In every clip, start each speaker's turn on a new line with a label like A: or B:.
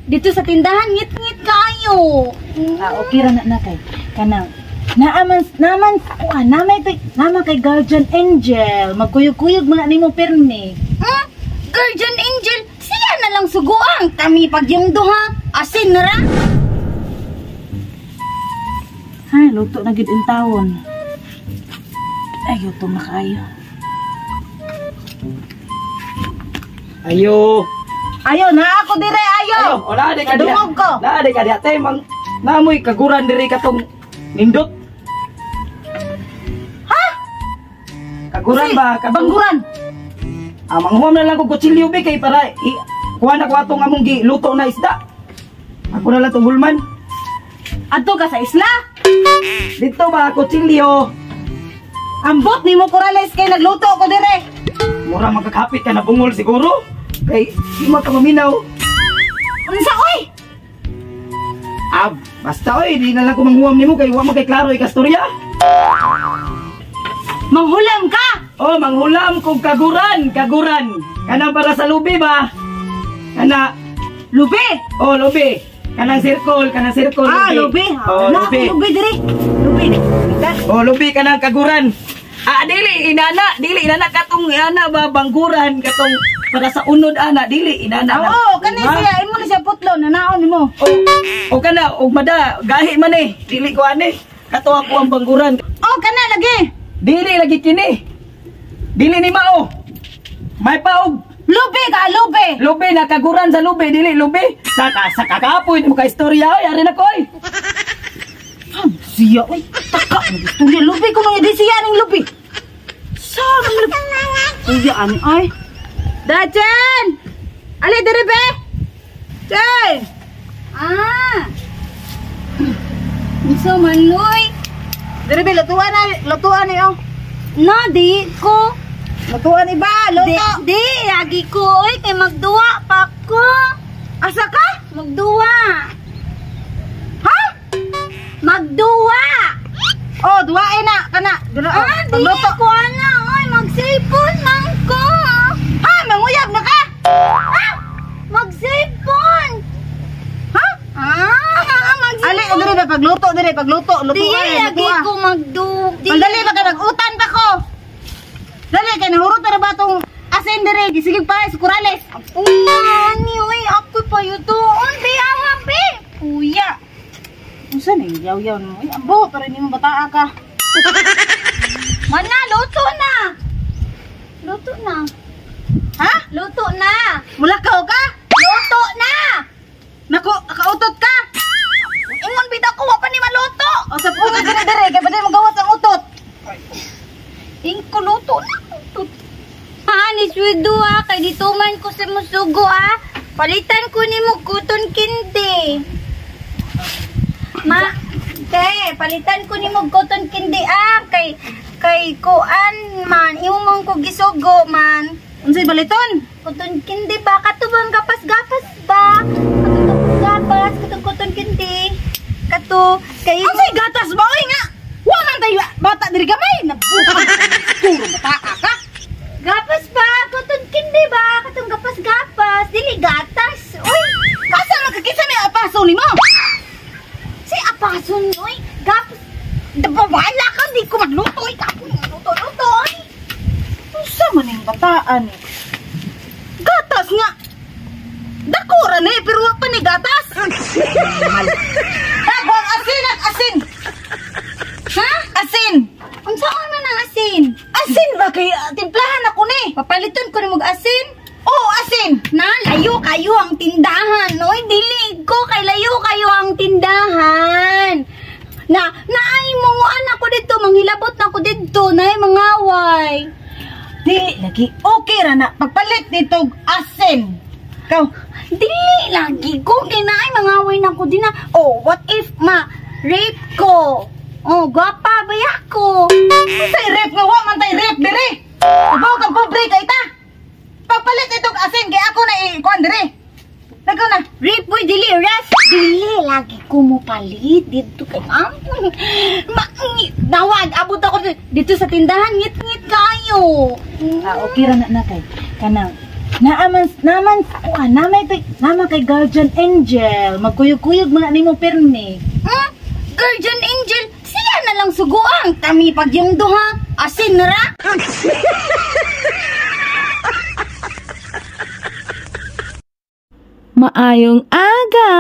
A: Dito sa tindahan ngit-ngit kayo.
B: Ah, okay ra na kay kanang naaman naman kuan namay tay naman kay guardian angel magkuyog-kuyog mga nimo pirmi.
A: Hmm? Guardian angel, siya na lang suguan. Kami pag yung duha, asin na ra.
B: Hay, luto na gid intawon. Ay, gutom na kaayo.
C: Ayo.
B: Ayo, na ako dire, ayo.
C: Ayo, wala di ka diha.
B: Kadungog ko.
C: Naa di ka diha te mang naamoy kaguran diri katong nindot.
B: Ha?
C: Kaguran ba? Katong
B: Bangguran.
C: Ah, manghuam na lang ko kutsilyo be kay para kuha na ko atong among giluto na isda. Ako na lang tong hulman.
B: Adto ka sa isla?
C: Dito ba kutsilyo?
B: Ambot nimo Corrales kay nagluto ko dire.
C: Mura magkakapit ka na bungol siguro. Kay di man ka maminaw.
B: Unsa oy?
C: Ah, basta oy, di na lang ko manghuam nimo kay wa man kay klaro ikastorya.
B: Manghulam ka.
C: Oh, manghulam kog kaguran, kaguran. Kanang para sa lubi ba? Kana
B: Lubi.
C: Oh, lubi. Kanang circle, kanang circle.
B: Ah, lubi.
C: Oh,
B: Na
C: lubi.
B: ako lubi dire. Lubi.
C: Oh, lubi kanang kaguran. Ah, dili inana, dili inana katong ana ba bangguran katong para sa unod ana, dili inana. na.
B: Oo, kani
C: Ha?
B: siya imo na siya putlo nanaon nimo.
C: Oh, o kana og mada gahi man eh. Dili ko ani. Kato ako ang bangguran.
B: Oh, kana lagi.
C: Dili lagi kini. Dili ni mao. May paog.
B: Lubi ka, lubi.
C: Lubi na kaguran sa lubi, dili lubi. Sa kakapoy mo ka istorya oy, ari na ko oy.
B: Siya oy, taka mo istorya lubi ko mga di siya ning lubi. Sa man lubi. Kuya ani ay. Dachen! Ali dire be. Chen!
A: Ah. Unsa man loy?
B: Dire be lutuan na, lutuan ni oh.
A: Na di ko.
B: Lutuan iba,
A: Di,
B: luto.
A: di lagi ko oy kay magduwa pa ko.
B: Asa ka?
A: Magduwa.
B: Ha?
A: Magduwa.
B: Oh, duwae na kana. Duna, oh,
A: Ah, di
B: pagluto.
A: ko ana oy magsipon man ko.
B: Ha, manguyab na ka?
A: Ah! Magsipon.
B: Ha?
A: Ah, magsipon.
B: Ali, dire be pagluto dire, pagluto,
A: Di
B: lutuan,
A: lagi
B: lutuan.
A: ko magdu. Di
B: Mandali ba ka nag-utan pa ko? Dali kay nahurot na ba tong asin dire, gisigig pa sa Corrales.
A: Una ni oy ako pa yutoon be awa be. Kuya.
B: Unsa ning yaw-yaw mo? Ay, ambo pero nimo bataa ka.
A: Mana luto na. Luto na.
B: Ha?
A: Luto na.
B: Mulakaw ka?
A: Luto na.
B: Nako, kautot ka.
A: Ingon bitaw ko wa pa ni maluto.
B: O sa utot dire dire kay pwede mo gawas ang utot.
A: Ingko luto na. Ha, ni Swido ha, kay dito man ko sa musugo ha. Palitan ko nimo cotton candy. Ma, te, palitan ko nimo cotton candy ah, kay kay kuan man, imo man ko gisugo man.
B: Unsay baliton?
A: Cotton candy ba? Kato bang gapas-gapas ba? Kato gapas-gapas, katong cotton candy. Kato, kay
B: Unsay gatas ba oy nga? Wa man tayo bata diri gamay. Nabukan. Turo bataa ka.
A: Gapas ba? Cotton candy ba? Katong gapas-gapas, dili gatas. Uy,
B: Asa man ka kinsa may apaso nimo?
A: si apason oy. Gapas. Wala ka, di ko magluto. Oy, kapoy, luto-luto. Oy.
B: Unsa man ning bataan ni? Gatas nga. Dako ra ni pero wa pa ni gatas. Dako ang asin at asin.
A: Ha?
B: Asin.
A: Unsaon man ang asin?
B: Asin ba kay timplahan ako ni?
A: Papaliton ko nimo og asin.
B: Oo, asin.
A: Na, layo kayo ang tindahan. Oy, dili ko kay layo kayo ang tindahan. Na, naay munguan ako dito, manghilabot na ako dito, naay mangaway.
B: Dili lagi. Okay ra na pagpalit nito asin. Kaw.
A: Dili lagi ko kay naay mangaway na ako din na. Oh, what if ma rape ko? Oh, gwapa ba ko?
B: Unsay rep nga wa man tay rep dire. Ibaw kang pobre kay ta. Pagpalit nito asin kay ako na i-kuan dire. Nagaw na.
A: Rape boy, dili ref. Dili lagi ko mo palit dito kay ampun. Ma, dawag abot ako dito sa tindahan ngit-ngit kayo.
B: Ah, okay ra na na kay kanang Naaman naman kuan, namay kay naman kay guardian angel, magkuyog-kuyog man nimo perni.
A: Guardian angel, siya na lang suguang. Tami pag yung duha, asin na ra.
D: Maayong aga!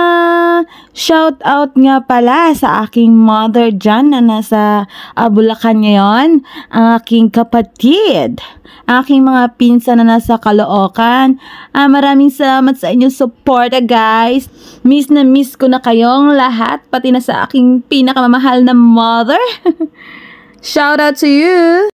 D: Shout out nga pala sa aking mother dyan na nasa Bulacan ngayon, ang aking kapatid, ang aking mga pinsan na nasa Caloocan. Maraming salamat sa inyong support, guys. Miss na miss ko na kayong lahat, pati na sa aking pinakamamahal na mother. Shout out to you!